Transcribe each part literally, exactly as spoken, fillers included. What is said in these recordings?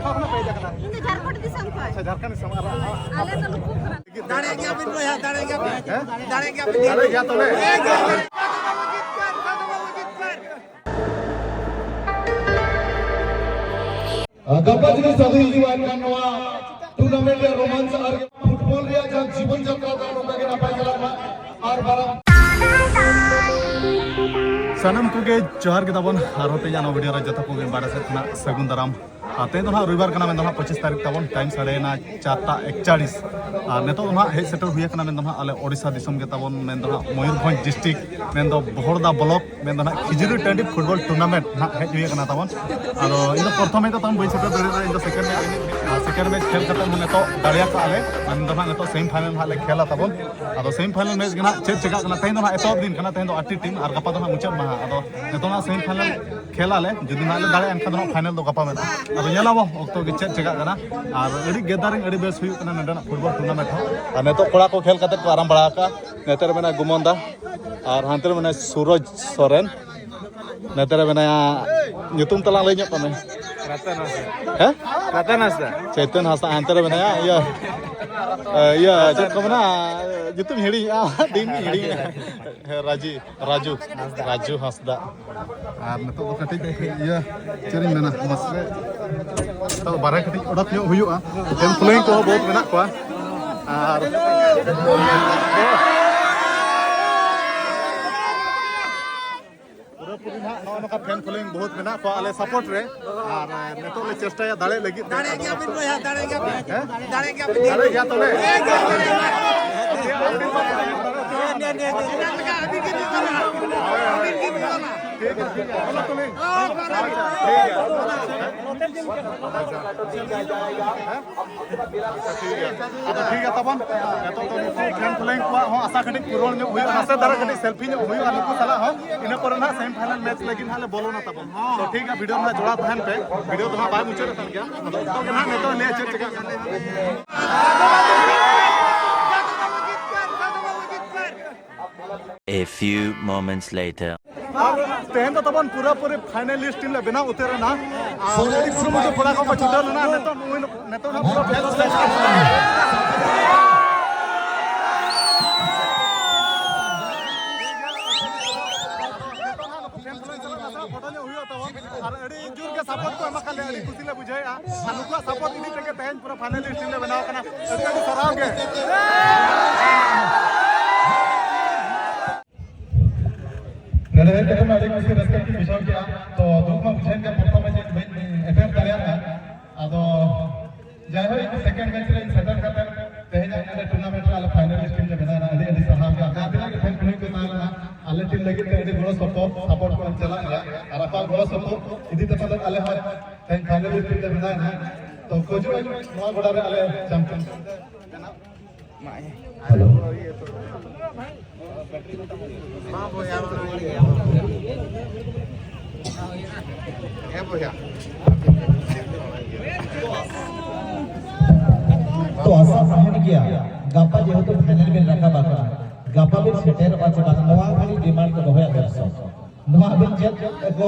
ᱤᱧ ᱫᱚ ᱡᱷᱟᱲᱠᱷᱚᱸᱰ ᱫᱤᱥᱚᱢ ᱠᱷᱚᱱ᱾ ᱟᱪᱪᱷᱟ, ᱡᱷᱟᱲᱠᱷᱚᱸᱰ ᱫᱤᱥᱚᱢ᱾ ᱟᱨ ᱟᱞᱮ ᱫᱚ ᱞᱩᱠᱩ ᱠᱷᱚᱱ᱾ ᱫᱟᱲᱮᱭᱟᱜ ᱜᱮᱭᱟ ᱵᱤᱱ ᱵᱚᱭᱦᱟ, ᱫᱟᱲᱮᱭᱟᱜ ᱜᱮᱭᱟ ᱵᱤᱱ᱾ ᱦᱮᱸ? ᱫᱟᱲᱮᱭᱟᱜ ᱜᱮᱭᱟ ᱵᱤᱱ᱾ ᱫᱟᱲᱮᱭᱟᱜ ᱜᱮᱭᱟ ᱛᱚᱵᱮ᱾ ᱜᱟᱯᱟ ᱡᱩᱫᱤ ᱥᱟᱹᱫᱷᱩ ᱦᱤᱡᱩᱜᱼᱟ, ᱮᱱᱠᱷᱟᱱ ᱱᱚᱣᱟ tournament ᱨᱮᱭᱟᱜ romance ᱟᱨ football ᱨᱮᱭᱟᱜ ᱡᱟᱦᱟᱸ ᱡᱤᱵᱚᱱ ᱡᱟᱛᱨᱟ ᱫᱚ ᱱᱚᱝᱠᱟ ᱜᱮ ᱱᱟᱯᱟᱭ ᱪᱟᱞᱟᱜ ᱢᱟ᱾ ᱟᱨ ᱢᱟᱨᱟᱝ ᱥᱟᱱᱟᱢ ᱠᱚᱜᱮ ᱡᱚᱦᱟᱨ ᱜᱮ ᱛᱟᱵᱚᱱ᱾ ᱟᱨᱦᱚᱸ ᱛᱮᱦᱮᱧ ᱱᱚᱣᱟ video ᱨᱮ ᱡᱚᱛᱚ ᱠᱚᱜᱮ ᱵᱟᱲᱮ ᱥᱮᱫ ᱠᱷᱚᱱᱟᱜ ᱥᱟᱹᱜᱩᱱ ᱫᱟᱨᱟᱢ᱾ ᱟᱨ ᱛᱮᱦᱮᱧ ᱫᱚ ᱱᱟᱦᱟᱜ ᱨᱚᱵᱤᱵᱟᱨ ᱠᱟᱱᱟ, ᱢᱮᱱᱫᱚ ᱱᱟᱦᱟᱜ ᱯᱚᱸᱪᱤᱥ ᱛᱟᱹᱨᱤᱠᱷ ᱛᱟᱵᱚᱱ, time ᱥᱟᱰᱮᱭᱮᱱᱟ ᱪᱟᱨᱴᱟ ᱮᱠᱪᱟᱲᱤᱥ᱾ ᱟᱨ ᱱᱤᱛᱚᱜ ᱫᱚ ᱱᱟᱦᱟᱜ ᱦᱮᱡ ᱥᱮᱴᱮᱨ ᱦᱩᱭ ᱟᱠᱟᱱᱟ, ᱢᱮᱱᱫᱚ ᱱᱟᱦᱟᱜ ᱟᱞᱮ ᱳᱰᱤᱥᱟ ᱫᱤᱥᱚᱢ ᱜᱮ ᱛᱟᱵᱚᱱ, ᱢᱮᱱᱫᱚ ᱱᱟᱦᱟᱜ ᱢᱚᱭᱩᱨᱵᱷᱚᱸᱡᱽ district, ᱢᱮᱱᱫᱚ ᱵᱚᱦᱚᱲᱫᱟ block, ᱢᱮᱱᱫᱚ ᱱᱟᱦᱟᱜ ᱠᱷᱤᱡᱩᱨᱤ ᱴᱟᱺᱰᱤ football tournament ᱱᱟᱦᱟᱜ ᱦᱮᱡ ᱦᱩᱭ ᱟᱠᱟᱱᱟ ᱛᱟᱵᱚᱱ᱾ ᱟᱫᱚ ᱤᱧ ᱫᱚ ᱯᱨᱚᱛᱷᱚᱢ ᱦᱮᱡ ᱫᱚ ᱛᱟᱵᱚᱱ ᱵᱟᱹᱧ ᱥᱮᱴᱮᱨ ᱫᱟᱲᱮᱭᱟᱫᱟ, ᱤᱧ ᱫᱚ second match, ᱟᱨ second match ᱠᱷᱮᱞ ᱠᱟᱛᱮ ᱦᱚᱸ ᱱᱤᱛᱚᱜ ᱫᱟᱲᱮᱭᱟᱠᱟᱜᱼᱟ ᱞᱮ, ᱢᱮᱱᱫᱚ ᱱᱟᱦᱟᱜ ᱱᱤᱛᱚᱜ semi final ᱱᱟᱦᱟᱜ ᱞᱮ ᱠᱷᱮᱞᱟ ᱛᱟᱵᱚᱱ᱾ ᱟᱫᱚ semi final match ᱜᱮ ᱱᱟᱦᱟᱜ ᱪᱮᱫ ᱪᱮᱠᱟᱜ ᱠᱟᱱᱟ, ᱛᱮᱦᱮᱧ ᱫᱚ ᱱᱟᱦᱟᱜ ᱮᱛᱚᱦᱚᱵ ᱫᱤᱱ ᱠᱟᱱᱟ, ᱛᱮᱦᱮᱧ ᱫᱚ ᱟᱴᱴᱤ team ᱟᱨ ᱜᱟᱯᱟ ᱫᱚ ᱱᱟᱦᱟᱜ ᱢᱩᱪᱟᱹᱫ ᱢᱟᱦᱟ᱾ ᱟᱫᱚ ᱱᱤᱛᱚᱜ ᱱᱟᱦᱟᱜ semi final ᱠᱷᱮᱞ ᱟᱞᱮ, ᱡᱩᱫᱤ ᱱᱟᱦᱟᱜ ᱞᱮ ᱫᱟᱲᱮᱭᱟᱜᱼᱟ ᱮᱱᱠᱷᱟᱱ ᱫᱚ ᱱᱟᱦᱟᱜ final ᱫᱚ ᱜᱟᱯᱟ ᱢᱮᱱᱟᱜᱼᱟ᱾ ᱟᱫᱚ ᱧᱮᱞᱟᱵᱚ ᱚᱠᱛᱚ ᱜᱮ ᱪᱮᱫ ᱪᱮᱠᱟᱜ ᱠᱟᱱᱟ᱾ ᱟᱨ ᱟᱹᱰᱤ gathering, ᱟᱹᱰᱤ ᱵᱮᱥ ᱦᱩᱭᱩᱜ ᱠᱟᱱᱟ ᱱᱚᱰᱮᱱᱟᱜ football tournament ᱦᱚᱸ᱾ ᱟᱨ ᱱᱤᱛᱚᱜ ᱠᱚᱲᱟ ᱠᱚ ᱠᱷᱮᱞ ᱠᱟᱛᱮ ᱠᱚ ᱟᱨᱟᱢ ᱵᱟᱲᱟ ᱟᱠᱟᱫᱼᱟ᱾ ᱱᱚᱛᱮ ᱨᱮ ᱢᱮᱱᱟᱭᱟ ᱜᱩᱢᱚᱱ ᱫᱟ, ᱟᱨ ᱦᱟᱱᱛᱮ ᱨᱮ ᱢᱮᱱᱟᱭᱟ ᱥᱩᱨᱚᱡᱽ ᱥᱚᱨᱮᱱ, ᱱᱚᱛᱮ ᱨᱮ ᱢᱮᱱᱟᱭᱟ, ᱧᱩᱛᱩᱢ ᱛᱟᱞᱟᱝ ᱞᱟᱹᱭ ᱧᱚᱜ ᱠᱟᱜ ᱢᱮ᱾ ᱨᱟᱛᱟᱱ ᱦᱟᱸᱥᱫᱟ᱾ ᱦᱮᱸ? ᱨᱟᱛᱟᱱ ᱦᱟᱸᱥᱫᱟ᱾ ᱪᱳᱭᱛᱚᱱ ᱦᱟᱸᱥᱫᱟ᱾ ᱦᱟᱱᱛᱮ ᱨᱮ ᱢᱮᱱᱟᱭᱟ ᱤᱭᱟᱹ, ᱤᱭᱟᱹ ᱪᱮᱫ ᱠᱚ ᱢᱮᱱᱟ, ᱧᱩᱛᱩᱢ ᱦᱤᱲᱤᱧᱮᱜᱼᱟ, ᱫᱤᱱ ᱜᱤᱧ ᱦᱤᱲᱤᱧᱮᱜᱼᱟ᱾ ᱦᱮᱸ, ᱨᱟᱡᱤ, ᱨᱟᱡᱩ, ᱨᱟᱡᱩ ᱦᱟᱸᱥᱫᱟ᱾ ᱟᱨ ᱱᱤᱛᱚᱜ ᱫᱚ ᱠᱟᱹᱴᱤᱡ ᱤᱭᱟᱹ, ᱪᱮᱫ ᱤᱧ ᱢᱮᱱᱟ, ᱢᱟᱥᱮ ᱱᱤᱛᱚᱜ ᱵᱟᱨᱦᱮ ᱠᱟᱹᱴᱤᱡ ᱚᱰᱚᱠ ᱧᱚᱜ ᱦᱩᱭᱩᱜᱼᱟ᱾ Fan following ᱠᱚᱦᱚᱸ ᱵᱚᱦᱩᱛ ᱢᱮᱱᱟᱜ ᱠᱚᱣᱟ᱾ ᱟᱨ ᱯᱩᱨᱟᱹᱯᱩᱨᱤ ᱱᱟᱦᱟᱜ ᱱᱚᱜᱼᱚ ᱱᱚᱝᱠᱟ fan following ᱵᱚᱦᱩᱛ ᱢᱮᱱᱟᱜ ᱠᱚᱣᱟ ᱟᱞᱮ support ᱨᱮ, ᱟᱨ ᱱᱤᱛᱚᱜ ᱞᱮ ᱪᱮᱥᱴᱟᱭᱟ ᱫᱟᱲᱮᱜ ᱞᱟᱹᱜᱤᱫ ᱛᱮ᱾ ᱫᱟᱲᱮᱜ ᱜᱮᱭᱟ ᱵᱤᱱ ᱵᱚᱭᱦᱟ, ᱫᱟᱲᱮᱜ ᱜᱮᱭᱟ ᱵᱤᱱ᱾ ᱦᱮᱸ? ᱫᱟᱲᱮᱜ ᱜᱮᱭᱟ ᱵᱤᱱ᱾ ᱫᱟᱲᱮᱜ ᱜᱮᱭᱟ ᱛᱚᱵᱮ᱾ ᱴᱷᱤᱠ ᱜᱮᱭᱟ, ᱴᱷᱤᱠ ᱜᱮᱭᱟ᱾ ᱟᱞᱚ ᱛᱩᱞᱤᱧ᱾ ᱟᱪᱪᱷᱟ, ᱴᱷᱤᱠ ᱜᱮᱭᱟ᱾ ᱟᱪᱪᱷᱟ, ᱴᱷᱤᱠ ᱜᱮᱭᱟ᱾ ᱟᱫᱚ ᱴᱷᱤᱠ ᱜᱮᱭᱟ ᱛᱟᱵᱚᱱ᱾ ᱱᱤᱛᱚᱜ ᱫᱚ ᱱᱩᱠᱩ fan following ᱠᱚᱣᱟᱜ ᱦᱚᱸ ᱟᱥᱟ ᱠᱟᱹᱴᱤᱡ ᱯᱩᱨᱚᱱ ᱧᱚᱜ ᱦᱩᱭᱩᱜᱼᱟ, ᱱᱟᱥᱮ ᱫᱷᱟᱨᱟ ᱠᱟᱹᱴᱤᱡ selfie ᱧᱚᱜ ᱦᱩᱭᱩᱜᱼᱟ ᱱᱩᱠᱩ ᱥᱟᱞᱟᱜ ᱦᱚᱸ᱾ ᱤᱱᱟᱹ ᱯᱚᱨᱮ ᱱᱟᱦᱟᱜ semi final match ᱞᱟᱹᱜᱤᱫ ᱱᱟᱦᱟᱜ ᱞᱮ ᱵᱚᱞᱚᱱᱟ ᱛᱟᱵᱚᱱ᱾ ᱛᱚ ᱴᱷᱤᱠ ᱜᱮᱭᱟ, video ᱨᱮ ᱱᱟᱦᱟᱜ ᱡᱚᱲᱟᱣ ᱛᱟᱦᱮᱱ ᱯᱮ᱾ Video ᱫᱚ ᱦᱟᱸᱜ ᱵᱟᱭ ᱢᱩᱪᱟᱹᱫ ᱟᱠᱟᱱ ᱜᱮᱭᱟ, ᱟᱫᱚ ᱚᱠᱛᱚ ᱜᱮ ᱱᱟᱦᱟᱜ ᱱᱤᱛᱚᱜ ᱞᱟᱹᱭᱟ ᱪᱮᱫ ᱪᱮᱠᱟᱜ ᱠᱟᱱᱟ᱾ A few moments later. ᱛᱮᱦᱮᱧ ᱫᱚ ᱛᱟᱵᱚᱱ ᱯᱩᱨᱟᱹᱯᱩᱨᱤ finalist team ᱞᱮ ᱵᱮᱱᱟᱣ ᱩᱛᱟᱹᱨ ᱮᱱᱟ᱾ ᱟᱨ ᱟᱹᱰᱤ ᱠᱩᱨᱩᱢᱩᱴᱩ ᱠᱚᱲᱟ ᱠᱚᱠᱚ ᱪᱷᱩᱴᱟᱹᱣ ᱞᱮᱱᱟ᱾ ᱱᱤᱛᱚᱜ ᱱᱩᱭ, ᱱᱤᱛᱚᱜ ᱱᱟᱜ ᱯᱩᱨᱟᱹ ᱯᱷᱳᱴᱳ ᱧᱚᱜ ᱦᱩᱭᱩᱜ ᱛᱟᱵᱚᱱ᱾ ᱟᱨ ᱟᱹᱰᱤ ᱡᱳᱨ ᱜᱮ support ᱠᱚ ᱮᱢᱟ ᱠᱟᱫ ᱞᱮᱭᱟ, ᱟᱹᱰᱤ ᱠᱩᱥᱤ ᱞᱮ ᱵᱩᱡᱷᱟᱹᱣᱮᱫᱼᱟ᱾ ᱟᱨ ᱱᱩᱠᱩᱣᱟᱜ support ᱤᱫᱤ ᱛᱮᱜᱮ ᱛᱮᱦᱮᱧ ᱯᱩᱨᱟᱹ finalist team ᱞᱮ ᱵᱮᱱᱟᱣ ᱟᱠᱟᱱᱟ᱾ ᱟᱹᱰᱤ ᱟᱹᱰᱤ ᱥᱟᱨᱦᱟᱣ ᱜᱮ᱾ ᱱᱚᱰᱮ ᱦᱮᱡ ᱠᱟᱛᱮ ᱢᱟ ᱟᱹᱰᱤ ᱠᱩᱥᱤ ᱨᱟᱹᱥᱠᱟᱹ ᱜᱤᱧ ᱵᱩᱡᱷᱟᱹᱣ ᱠᱮᱜᱼᱟ᱾ ᱛᱚ, ᱫᱩᱠ ᱢᱟ ᱵᱩᱡᱷᱟᱹᱣᱮᱱ ᱜᱮ, ᱯᱨᱚᱛᱷᱚᱢ ᱢᱮᱪ ᱵᱟᱹᱧ attend ᱫᱟᱲᱮᱭᱟᱫᱼᱟ᱾ ᱟᱫᱚ ᱡᱟᱭᱦᱳᱠ, second ᱢᱮᱪ ᱨᱮ ᱥᱮᱴᱮᱨ ᱠᱟᱛᱮ ᱛᱮᱦᱮᱧᱟᱜ ᱱᱚᱰᱮ tournament ᱨᱮ ᱟᱞᱮ finalist team ᱞᱮ ᱵᱮᱱᱟᱣ ᱮᱱᱟ᱾ ᱟᱹᱰᱤ ᱟᱹᱰᱤ ᱥᱟᱨᱦᱟᱣ ᱜᱮ᱾ ᱟᱯᱮ ᱡᱟᱦᱟᱸ ᱛᱤᱱᱟᱹᱜ ᱜᱮ fan ᱠᱚ ᱛᱟᱦᱮᱸ ᱞᱮᱱᱟ, ᱟᱞᱮ team ᱞᱟᱹᱜᱤᱫ ᱛᱮ ᱟᱹᱰᱤ ᱜᱚᱲᱚ support, support ᱠᱚ ᱮᱢ ᱪᱟᱞᱟᱜ ᱜᱮᱭᱟ᱾ ᱟᱨ ᱟᱯᱮᱭᱟᱜ ᱜᱚᱲᱚ support ᱤᱫᱤ ᱛᱮ ᱯᱟᱞᱮᱱ ᱟᱞᱮ ᱦᱚᱸ ᱛᱮᱦᱮᱧ finalist team ᱞᱮ ᱵᱮᱱᱟᱣ ᱮᱱᱟ᱾ ᱛᱚ, ᱠᱷᱚᱡᱚᱜ ᱟᱹᱧ ᱱᱚᱣᱟ ᱜᱚᱰᱟ ᱨᱮ ᱟᱞᱮ champion᱾ ᱦᱮᱞᱳ᱾ ᱛᱚ, ᱟᱥᱟ ᱛᱟᱦᱮᱱ ᱜᱮᱭᱟ, ᱜᱟᱯᱟ ᱡᱮᱦᱮᱛᱩ final ᱵᱤᱱ ᱨᱟᱠᱟᱵ ᱟᱠᱟᱱᱟ, ᱜᱟᱯᱟ ᱵᱤᱱ ᱥᱮᱴᱮᱨᱚᱜᱼᱟ ᱪᱮ ᱵᱟᱝ, ᱱᱚᱣᱟ ᱠᱷᱟᱹᱞᱤ demand ᱠᱚ ᱫᱚᱦᱚᱭᱟ ᱫᱚᱨᱥᱚᱠ᱾ ᱱᱚᱣᱟ ᱟᱵᱤᱱ ᱪᱮᱫ ᱠᱚ,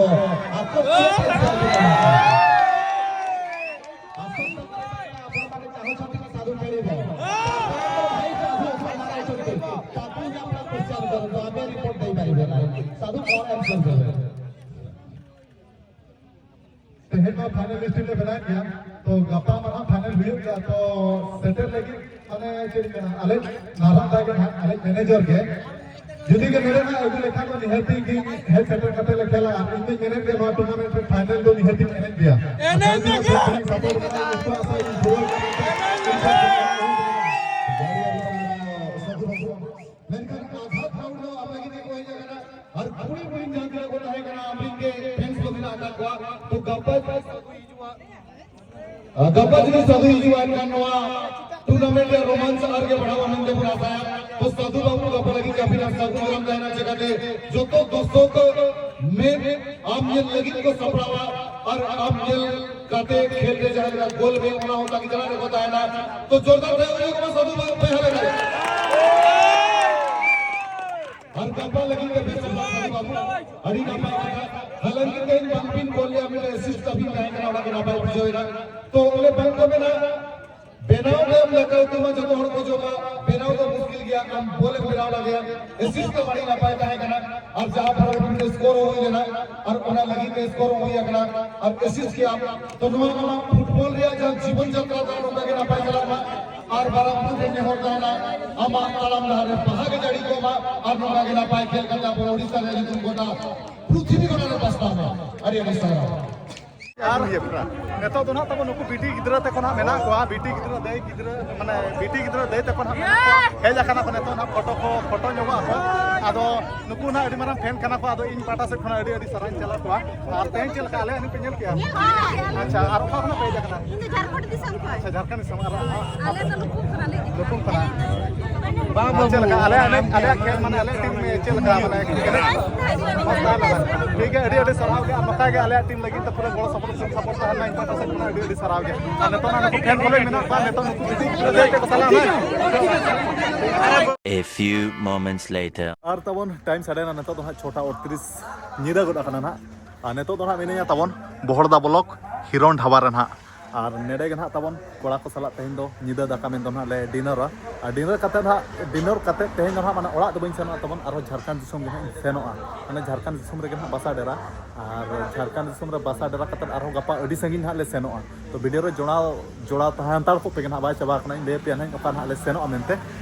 ᱟᱠᱚ ᱪᱮᱫ ᱠᱚ ᱪᱟᱞ ᱠᱟᱱᱟ? ᱟᱥᱚᱞ ᱠᱟᱛᱷᱟ ᱦᱩᱭᱩᱜ ᱠᱟᱱᱟ, ᱟᱵᱚ ᱢᱟᱱᱮ ᱪᱟᱦᱚ ᱪᱷᱟᱹᱛᱤᱠ ᱥᱟᱫᱷᱩ ᱪᱟᱹᱲᱤ ᱵᱚ᱾ ᱛᱟᱯᱚᱨ ᱫᱚ ᱵᱷᱟᱭ ᱥᱟᱫᱷᱩ ᱚᱠᱚᱭ ᱢᱟᱨᱟᱭ ᱪᱷᱟᱹᱛᱤᱠ? ᱛᱟᱯᱚᱨ ᱡᱮ ᱟᱯᱱᱟᱨ question ᱠᱚᱨᱚ, ᱛᱚ ᱟᱯᱮ report ᱫᱮᱭ ᱯᱟᱨᱤᱵᱮ ᱱᱟ᱾ ᱥᱟᱫᱷᱩ ᱠᱚ ᱮᱢ ᱥᱚᱨ ᱫᱮᱵᱮ᱾ ᱛᱮᱦᱮᱧ ᱢᱟ finalist ᱞᱮ ᱵᱮᱱᱟᱣ ᱜᱮᱭᱟ, ᱛᱚ ᱜᱟᱯᱟ ᱢᱟ ᱦᱟᱸᱜ final ᱦᱩᱭᱩᱜ ᱜᱮᱭᱟ, ᱛᱚ ᱥᱮᱴᱮᱨ ᱞᱟᱹᱜᱤᱫ ᱢᱟᱱᱮ ᱪᱮᱫ ᱤᱧ ᱢᱮᱱᱟ, ᱟᱞᱮ ᱢᱟᱨᱟᱝ ᱫᱟ ᱜᱮ ᱦᱟᱸᱜ, ᱟᱞᱮ manager ᱜᱮ, ᱡᱩᱫᱤ ᱜᱮ ᱱᱚᱰᱮ ᱦᱟᱸᱜ ᱟᱹᱜᱩ ᱞᱮᱠᱷᱟᱱ ᱫᱚ ᱱᱤᱦᱟᱹᱛᱤ ᱜᱮ ᱦᱮᱡ ᱥᱮᱴᱮᱨ ᱠᱟᱛᱮ ᱞᱮ ᱠᱷᱮᱞᱟ᱾ ᱟᱨ ᱤᱧ ᱫᱚᱧ ᱢᱮᱱᱮᱫ ᱜᱮᱭᱟ, ᱱᱚᱣᱟ tournament ᱨᱮ final ᱫᱚ ᱱᱤᱦᱟᱹᱛᱤᱧ ᱮᱱᱮᱡ ᱜᱮᱭᱟ᱾ ᱮᱱᱮᱡ ᱟᱨ ᱜᱮ᱾ Support ᱠᱟᱛᱮ ᱩᱱᱠᱩᱣᱟᱜ ᱥᱟᱶ ᱤᱧ ᱯᱩᱨᱟᱹᱣ ᱠᱟᱛᱮ ᱢᱮᱱᱠᱷᱟᱱ ᱟᱜᱷᱟᱛ round ᱫᱚ ᱟᱯᱮ ᱞᱟᱹᱜᱤᱫ ᱜᱮᱠᱚ ᱦᱮᱡ ᱟᱠᱟᱱᱟ᱾ ᱟᱨ ᱠᱩᱲᱤ ᱠᱩᱲᱤ ᱡᱟᱦᱟᱸ ᱛᱤᱱᱟᱹᱜ ᱠᱚ ᱛᱟᱦᱮᱸ ᱠᱟᱱᱟ, ᱟᱢᱨᱤᱱ ᱜᱮ fans ᱠᱚ ᱢᱮᱱᱟᱜ ᱟᱠᱟᱫ ᱠᱚᱣᱟ᱾ ᱛᱚ ᱜᱟᱯᱟ ᱟᱨ ᱜᱟᱯᱟ ᱡᱩᱫᱤ ᱥᱟᱹᱫᱷᱩ ᱦᱤᱡᱩᱜᱼᱟ, ᱮᱱᱠᱷᱟᱱ ᱱᱚᱣᱟ tournament ᱨᱮᱭᱟᱜ romance ᱟᱨ ᱜᱮ ᱵᱟᱲᱦᱟᱣᱟ ᱢᱮᱱᱛᱮ ᱵᱚᱱ ᱟᱥᱟᱭᱟ᱾ ᱛᱚ ᱥᱟᱹᱫᱷᱩ ᱵᱟᱹᱵᱩ ᱜᱟᱯᱟ ᱞᱟᱹᱜᱤᱫ ᱟᱹᱵᱤᱱᱟᱜ ᱥᱟᱹᱜᱩᱱ ᱫᱟᱨᱟᱢ ᱛᱟᱦᱮᱱᱟ, ᱪᱮᱠᱟᱛᱮ ᱡᱚᱛᱚ ᱫᱚᱨᱥᱚᱠ ᱢᱮᱪ ᱟᱢ ᱧᱮᱞ ᱞᱟᱹᱜᱤᱫ ᱠᱚ ᱥᱟᱯᱲᱟᱣᱟ ᱟᱨ ᱟᱢ ᱧᱮᱞ ᱠᱟᱛᱮ ᱠᱷᱮᱞ ᱨᱮ ᱡᱟᱦᱟᱸ ᱞᱮᱠᱟ ᱜᱳᱞ ᱢᱮ, ᱚᱱᱟ ᱦᱚᱸ ᱛᱟᱺᱜᱤ ᱛᱟᱲᱟᱜ ᱨᱮᱠᱚ ᱛᱟᱦᱮᱱᱟ᱾ ᱛᱚ ᱡᱳᱨᱫᱟᱨ ᱛᱮ ᱩᱱᱤ ᱠᱚ ᱥᱟᱹᱫᱷᱩ ᱵᱟᱹᱵᱩ ᱯᱮ ᱦᱟᱞᱮ ᱫᱟᱲᱮᱭᱟᱜᱼᱟ᱾ ᱟᱨ ᱜᱟᱯᱟ ᱞᱟᱹᱜᱤᱫ ᱛᱮ ᱵᱮᱥ ᱵᱟᱵᱩ, ᱟᱹᱰᱤ ᱱᱟᱯᱟᱭ ᱠᱟᱛᱷᱟ᱾ ᱦᱟᱞᱟᱝᱠᱤ ᱛᱮᱦᱮᱧ ᱵᱟᱝ ᱵᱤᱱ ᱠᱚᱞ ᱞᱮᱭᱟ, ᱢᱤᱫᱴᱮᱱ ᱮᱥᱤᱥᱴ ᱛᱟᱵᱤᱱ ᱛᱟᱦᱮᱸ ᱠᱟᱱᱟ, ᱚᱱᱟ ᱜᱮ ᱱᱟᱯᱟᱭ ᱵᱩᱡᱷᱟᱹᱣ ᱮᱱᱟ᱾ ᱛᱚ ᱚᱱᱮ ᱵᱟᱝ ᱠᱚ ᱢᱮᱱᱟ, ᱵᱮᱱᱟᱣ ᱛᱟᱭᱚᱢ ᱫᱟᱠᱟ ᱩᱛᱩ ᱢᱟ ᱡᱚᱛᱚ ᱦᱚᱲ ᱠᱚ ᱡᱚᱢᱟ, ᱵᱮᱱᱟᱣ ᱫᱚ ᱢᱩᱥᱠᱤᱞ ᱜᱮᱭᱟ, ᱟᱢ ᱵᱚᱞᱮᱢ ᱵᱮᱱᱟᱣ ᱫᱟᱲᱮᱭᱟᱜᱼᱟ᱾ ᱮᱥᱤᱥᱴ ᱫᱚ ᱟᱹᱰᱤ ᱱᱟᱯᱟᱭ ᱛᱟᱦᱮᱸ ᱠᱟᱱᱟ, ᱟᱨ ᱡᱟᱦᱟᱸ ᱯᱷᱚᱨᱚᱢ ᱨᱮ ᱥᱠᱳᱨ ᱦᱚᱸ ᱦᱩᱭ ᱞᱮᱱᱟ, ᱟᱨ ᱚᱱᱟ ᱞᱟᱹᱜᱤᱫ ᱛᱮ ᱥᱠᱳᱨ ᱦᱚᱸ ᱦᱩᱭ ᱟᱠᱟᱱᱟ, ᱟᱨ ᱮᱥᱤᱥᱴ ᱠᱮᱜᱼᱟᱢ᱾ ᱛᱚ ᱱᱚᱣᱟ ᱟᱢᱟᱜ ᱯᱷᱩᱴᱵᱚᱞ ᱨᱮᱭᱟᱜ ᱡᱟᱦᱟᱸ ᱡᱤᱵᱚᱱ ᱡᱟᱛᱨᱟ ᱫᱚ ᱱᱚᱝᱠᱟ ᱜᱮ ᱱᱟᱯᱟᱭ ᱪᱟᱞᱟᱜ ᱢᱟ, ᱟᱨ ᱵᱟᱨᱟᱢᱯᱩᱨ ᱨᱮ ᱱᱮᱦᱚᱨ ᱛᱟᱦᱮᱱᱟ, ᱟᱢᱟᱜ ᱛᱟᱲᱟᱢ ᱰᱟᱦᱟᱨ ᱨᱮ ᱵᱟᱦᱟ ᱜᱮ ᱡᱟᱹᱲᱤ ᱠᱚᱜ ᱢᱟ, ᱟᱨ ᱱᱚᱝᱠᱟ ᱜᱮ ᱱᱟᱯᱟᱭ ᱠᱷᱮᱞ ᱠᱟᱛᱮ ᱟᱵᱚ ᱳᱰᱤᱥᱟ ᱨᱮᱭᱟᱜ ᱧᱩᱛᱩᱢ ᱜᱚᱴᱟ ᱯᱨᱤᱛᱷᱤᱵᱤ ᱠᱚᱨᱮ ᱨᱮ ᱯᱟᱥᱱᱟᱣ ᱢᱟ᱾ ᱟᱹᱰᱤ ᱟᱹᱰᱤ ᱥᱟᱨᱦᱟᱣ᱾ ᱟᱨ ᱱᱤᱛᱚᱜ ᱫᱚ ᱱᱟᱦᱟᱜ ᱛᱟᱵᱚ ᱱᱩᱠᱩ ᱵᱤᱴᱤ ᱜᱤᱫᱽᱨᱟᱹ ᱛᱟᱠᱚ ᱱᱟᱦᱟᱜ ᱢᱮᱱᱟᱜ ᱠᱚᱣᱟ, ᱵᱤᱴᱤ ᱜᱤᱫᱽᱨᱟᱹ, ᱫᱟᱹᱭ ᱜᱤᱫᱽᱨᱟᱹ, ᱢᱟᱱᱮ ᱵᱤᱴᱤ ᱜᱤᱫᱽᱨᱟᱹ, ᱫᱟᱹᱭ ᱛᱟᱠᱚ ᱱᱟᱦᱟᱜ ᱢᱮᱱᱟᱜ ᱠᱚᱣᱟ, ᱦᱮᱡ ᱟᱠᱟᱱᱟ ᱠᱚ ᱱᱤᱛᱚᱜ ᱱᱟᱦᱟᱜ ᱯᱷᱳᱴᱳ ᱠᱚ ᱯᱷᱳᱴᱳ ᱧᱚᱜᱚᱜ ᱟᱠᱚ᱾ ᱟᱫᱚ ᱱᱩᱠᱩ ᱱᱟᱦᱟᱜ ᱟᱹᱰᱤ ᱢᱟᱨᱟᱝ ᱯᱷᱮᱱ ᱠᱟᱱᱟ ᱠᱚ, ᱟᱫᱚ ᱤᱧ ᱯᱟᱦᱴᱟ ᱥᱮᱫ ᱠᱷᱚᱱᱟᱜ ᱟᱹᱰᱤ ᱟᱹᱰᱤ ᱥᱟᱨᱦᱟᱣᱤᱧ ᱪᱟᱞ ᱟᱠᱚᱣᱟ᱾ ᱟᱨ ᱛᱮᱦᱮᱧ ᱪᱮᱫ ᱞᱮᱠᱟ ᱟᱞᱮ ᱮᱱᱮᱡ ᱯᱮ ᱧᱮᱞ ᱠᱮᱜᱼᱟ? ᱧᱮᱞ ᱠᱮᱜᱼᱟ᱾ ᱟᱪᱪᱷᱟ, ᱟᱨ ᱚᱠᱟ ᱠᱷᱚᱱᱟᱜ ᱯᱮ ᱦᱮᱡ ᱟᱠᱟᱱᱟ? ᱤᱧ ᱫᱚ ᱡᱷᱟᱨᱠᱷᱚᱸᱰ ᱫᱤᱥᱚᱢ ᱠᱷᱚᱱ᱾ ᱟᱪᱪᱷᱟ, ᱡᱷᱟᱨᱠᱷᱚᱸᱰ ᱫᱤᱥᱚᱢ᱾ ᱟᱨ ᱟᱞᱮ ᱫᱚ ᱞᱩᱠᱩᱢ ᱠᱷᱚᱱᱟᱞᱮ ᱦᱮᱡ ᱟᱠᱟᱱᱟ᱾ ᱞᱩᱠᱩᱢ ᱠᱷᱚᱱᱟᱜ᱾ ᱵᱟᱝ, ᱵᱟᱝ, ᱪᱮᱫ ᱞᱮᱠᱟ ᱟᱞᱮ ᱮᱱᱮᱡ, ᱟᱞᱮᱭᱟᱜ ᱠᱷᱮᱞ ᱢᱟᱱᱮ ᱟᱞᱮᱭᱟᱜ ᱴᱤᱢ ᱪᱮᱫ ᱞᱮᱠᱟ ᱢᱟᱱᱮ ᱮᱱᱮᱡ? ᱴᱷᱤᱠ ᱜᱮᱭᱟ, ᱟᱹᱰᱤ ᱟᱹᱰᱤ ᱥᱟᱨᱦᱟᱣ ᱜᱮ, ᱟᱨ ᱱᱚᱝᱠᱟ ᱜᱮ ᱟᱞᱮᱭᱟᱜ ᱴᱤᱢ ᱞᱟᱹᱜᱤᱫ ᱛᱮ ᱯᱩᱨᱟᱹ ᱜᱚᱲᱚ ᱥᱚᱯᱚᱦᱚᱫ ᱥᱮ ᱥᱟᱯᱳᱨᱴ ᱛᱟᱦᱮᱱ ᱢᱟ ᱤᱧ ᱯᱟᱦᱴᱟ ᱥᱮᱫ ᱠᱷᱚᱱᱟᱜ ᱟᱹᱰᱤ ᱟᱹᱰᱤ ᱥᱟᱨᱦᱟᱣ ᱜᱮ᱾ ᱟᱨ ᱱᱤᱛᱚᱜ ᱱᱟᱜ ᱱᱩᱠᱩ ᱯᱷᱮᱱ ᱠᱚᱞᱮ ᱢᱮᱱᱟᱜ ᱠᱚᱣᱟ, ᱱᱤᱛᱚᱜ ᱱᱩᱠᱩ ᱵᱤᱴᱤ ᱜᱤᱫᱽᱨᱟᱹ ᱫᱮᱡ ᱛᱮᱠᱚ ᱪᱟᱞᱟᱜᱼᱟ ᱱᱟᱜ᱾ A few moments later. ᱟᱨ ᱛᱟᱵᱚᱱ ᱴᱟᱭᱤᱢ ᱥᱟᱰᱮᱭᱮᱱᱟ, ᱱᱤᱛᱚᱜ ᱫᱚ ᱦᱟᱸᱜ ᱪᱷᱚᱴᱟ ᱟᱴᱛᱨᱤᱥ ᱧᱤᱫᱟᱹ ᱜᱚᱫ ᱟᱠᱟᱱᱟ ᱱᱟᱜ᱾ ᱟᱨ ᱱᱤᱛᱚᱜ ᱫᱚ ᱱᱟᱜ ᱢᱤᱱᱟᱹᱧᱟ ᱛᱟᱵᱚᱱ ᱵᱚᱦᱚᱲᱫᱟ ᱵᱞᱚᱠ ᱦᱤᱨᱚᱱ ᱰᱷᱟᱵᱟ ᱨᱮ ᱱᱟᱜ᱾ ᱟᱨ ᱱᱮᱰᱮ ᱜᱮ ᱱᱟᱜ ᱛᱟᱵᱚᱱ ᱠᱚᱲᱟ ᱠᱚ ᱥᱟᱞᱟᱜ ᱛᱮᱦᱮᱧ ᱫᱚ ᱧᱤᱫᱟᱹ ᱫᱟᱠᱟ ᱢᱮᱱᱫᱚ ᱱᱟᱜ ᱞᱮ ᱰᱤᱱᱟᱨᱟ᱾ ᱟᱨ ᱰᱤᱱᱟᱨ ᱠᱟᱛᱮ ᱱᱟᱜ, ᱰᱤᱱᱟᱨ ᱠᱟᱛᱮ ᱛᱮᱦᱮᱧ ᱫᱚ ᱱᱟᱜ ᱢᱟᱱᱮ ᱚᱲᱟᱜ ᱫᱚ ᱵᱟᱹᱧ ᱥᱮᱱᱚᱜᱼᱟ ᱛᱟᱵᱚᱱ, ᱟᱨᱦᱚᱸ ᱡᱷᱟᱲᱠᱷᱚᱸᱰ ᱫᱤᱥᱚᱢ ᱜᱮ ᱱᱟᱜ ᱤᱧ ᱥᱮᱱᱚᱜᱼᱟ᱾ ᱢᱟᱱᱮ ᱡᱷᱟᱲᱠᱷᱚᱸᱰ ᱫᱤᱥᱚᱢ ᱨᱮᱜᱮ ᱱᱟᱜ ᱵᱟᱥᱟ ᱰᱮᱨᱟ᱾ ᱟᱨ ᱡᱷᱟᱲᱠᱷᱚᱸᱰ ᱫᱤᱥᱚᱢ ᱨᱮ ᱵᱟᱥᱟ ᱰᱮᱨᱟ ᱠᱟᱛᱮ ᱟᱨᱦᱚᱸ ᱜᱟᱯᱟ ᱟᱹᱰᱤ ᱥᱟᱺᱜᱤᱧ ᱱᱟᱜ ᱞᱮ ᱥᱮᱱᱚᱜᱼᱟ᱾ ᱛᱚ ᱵᱷᱤᱰᱤᱭᱳ ᱨᱮ ᱡᱚᱲᱟᱣ, ᱡᱚᱲᱟᱣ ᱛᱟᱦᱮᱸ ᱦᱟᱛᱟᱲ ᱠᱚᱜ ᱯᱮ ᱜᱮ ᱱᱟᱜ, ᱵᱟᱭ ᱪᱟᱵᱟ ᱟᱠᱟᱱᱟ, ᱤᱧ ᱞᱟᱹᱭ ᱟᱯᱮᱭᱟ ᱱᱟᱜ ᱚᱠᱟ ᱱᱟᱜ ᱞᱮ ᱥᱮᱱᱚᱜᱼᱟ ᱢᱮᱱᱛᱮ᱾